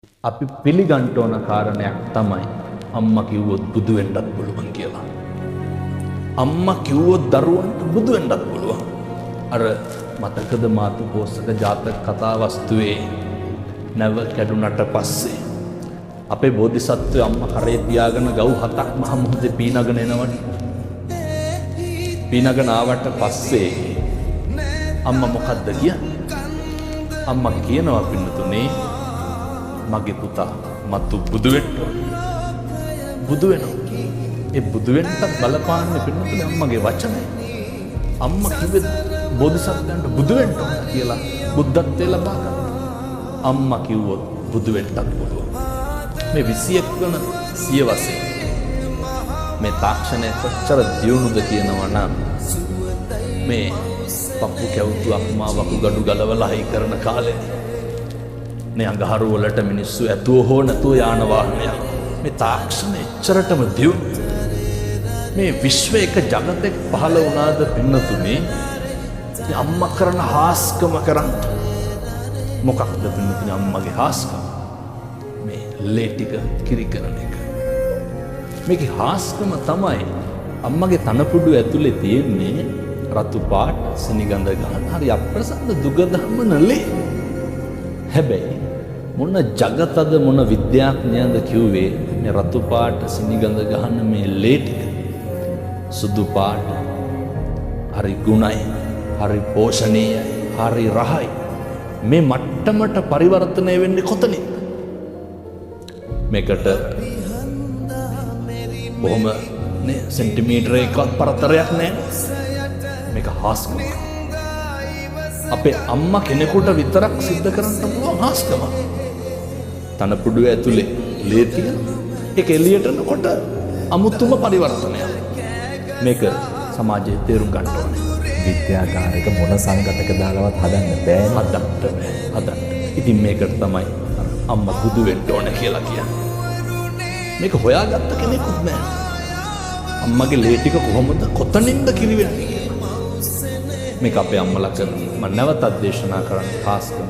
අපි පිළිගන්න ඕන කාරණයක් තමයි අම්මා කිව්වොත් බුදු වෙන්නත් පුළුවන් කියලා. අම්මා කිව්වොත් දරුවන්ට බුදු වෙන්නත් පුළුවන්. අර මතකද මාතුපෝසක ජාතක කතා වස්තුවේ නැව කැඩුනට පස්සේ අපේ බෝධිසත්වය අම්මා කරේ තියාගෙන ගව් හතක් මහ මුහුදේ පීනගෙන එනවනේ. පීනගෙන ආවට පස්සේ අම්මා මොකද්ද කියන්නේ? අම්මා කියනවා පින්නතුනේ, මගේ පුතා මතු බුදු වෙන්න ඕන. බුදු වෙනවා. ඒ බුදු වෙන්නත් බලපාන්නේ පින්නතුනේ අම්මගේ වචනය. අම්මා කිව්වේ බෝධිසත්වයන්ට බුදු වෙන්න ඕන කියලා බුද්ධත්වයේ ලබා ගන්න. අම්මා කිව්වොත් බුදු වෙන්නත් පුළුවන්. මේ 21 වන සියවසේ මේ තාක්ෂණය කොච්චර දියුණුද කියනවා නම්, මේ පපු කැවුතු අක්මා වකුගඩු ගලවලා හයි කරන කාලේ මේ අඟහරු වලට මිනිස්සු ඇතුව හෝ නැතුව යාන වාහනයක්. මේ තාක්ෂණ එච්චරටම දියුණු. මේ විශ්ව එක ජගතෙක් පහළ වුණාද පින්නතුනේ අම්මා කරන හාස්කම කරන්න? මොකක්ද පින්නතුනේ අම්මගේ හාස්කම? මේ ලේ ටික කිරි කරන එක. මේකේ හාස්කම තමයි අම්මගේ තනපුඩු ඇතුලේ තියෙන්නේ රතු පාට සිනිගඳ ගහන හරි අප්‍රසන්න දුගදහමන ලේ. හැබැයි මොන ජගතද, මොන විද්‍යාඥයන්ද කිව්වේ මේ රතු පාට සිනිගඳ ගහන මේ ලේ ටික සුදු පාට, හරි ගුණයි, හරි පෝෂණීයයි, හරි රහයි, මේ මට්ටමට පරිවර්තනය වෙන්නේ කොතනින්ද? මේකට බොහොම නේ සෙන්ටිමීටර එකවත් පරතරයක් නෑ. මේක හාස්කමක්. අපේ අම්මා කෙනෙකුට විතරක් සිද්ධ කරන්න පුළුවන් හාස්කමක්. තනපුඩුව ඇතුලේ ලේ තියෙනවා. ඒක එළියට එනකොට අමුතුම පරිවර්තනයක්. මේක සමාජයේ තේරුම් ගන්න ඕනේ. විද්‍යාගාරයක මොන සංඝටක දාලවත් හදන්න බෑනේ. හදන්න බෑ. හදන්න. ඉතින් මේකට තමයි අර අම්මා බුදු වෙන්න ඕනේ කියලා කියන්නේ. මේක හොයාගත්ත කෙනෙකුත් නෑ. අම්මගේ ලේ ටික කොහොමද කොතනින්ද කිරි වෙන්නේ කියලා. මේක අපේ අම්මලා කරන, මම නැවතත් දේශනා කරන්න, හාස්කම.